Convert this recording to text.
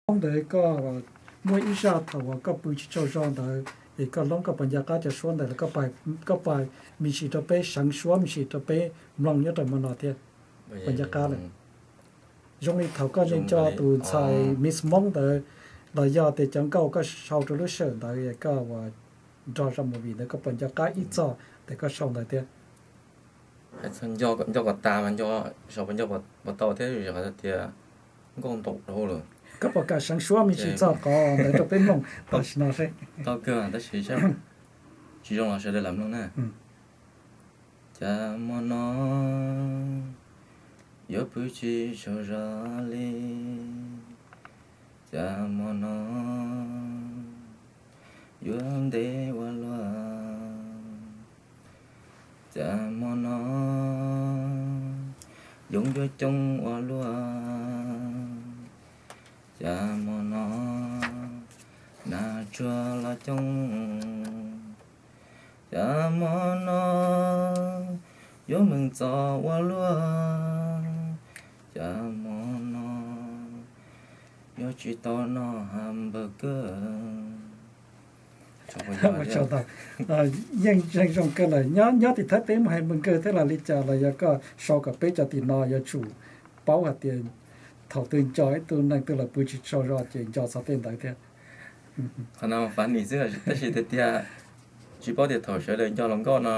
Hmoob ntawd koj muaj ib zaj thaum uas koj pw tsis tsaug zog ntawd es koj hloov koj puas nco qab cov suab ntawd los koj pais me ntsis rau peb seev suab me ntsis rau peb mloog nyob rau hmo no thiab? Puas nco qab lawm? Zoo li thaum koj nco tus ntxhais Miss Hmoob ntawd los yog tias cov nkauj koj sau rau lub sij hawm ntawd koj ua nrog zaj movie ntawd koj puas nco qab ib txog tes koj sau ntawd thiab? Hais txog nco kom tas mas nco, sau puas nco puas tau thiab, tias nkauj ntau rau lawm. Koj puas kam seev suab me ntsis txog qhov ntawd rau peb mloog tam sim no seb? Tau kawg tab sis tsis zoo los sawv daws lam mloog na. Cas hmo no yuav pw tsis tsaug zog li, cas hmo no yuav ntev ua luaj, cas hmo no yoov yuav coob ua luaj, cas hmo no nas tsuag los coob, cas hmo no yuav meem txom ua luaj, cas hmo no yuav tsis tau noj hamburger. Yeej zoo kawg lawm. Nyob tim Thaib peb muaj hamburger thiab los li cas los yog koj sau kom peb cov tim no yuav tsum paub hais tias thaum twg nco ib tug neeg twg los pw tsis tsaug zog ces nco txog tej ntawd thiab. Qhov no funny xwb tab sis tiag tiag tsis paub tias thaum sawv daws nco hluas nkauj no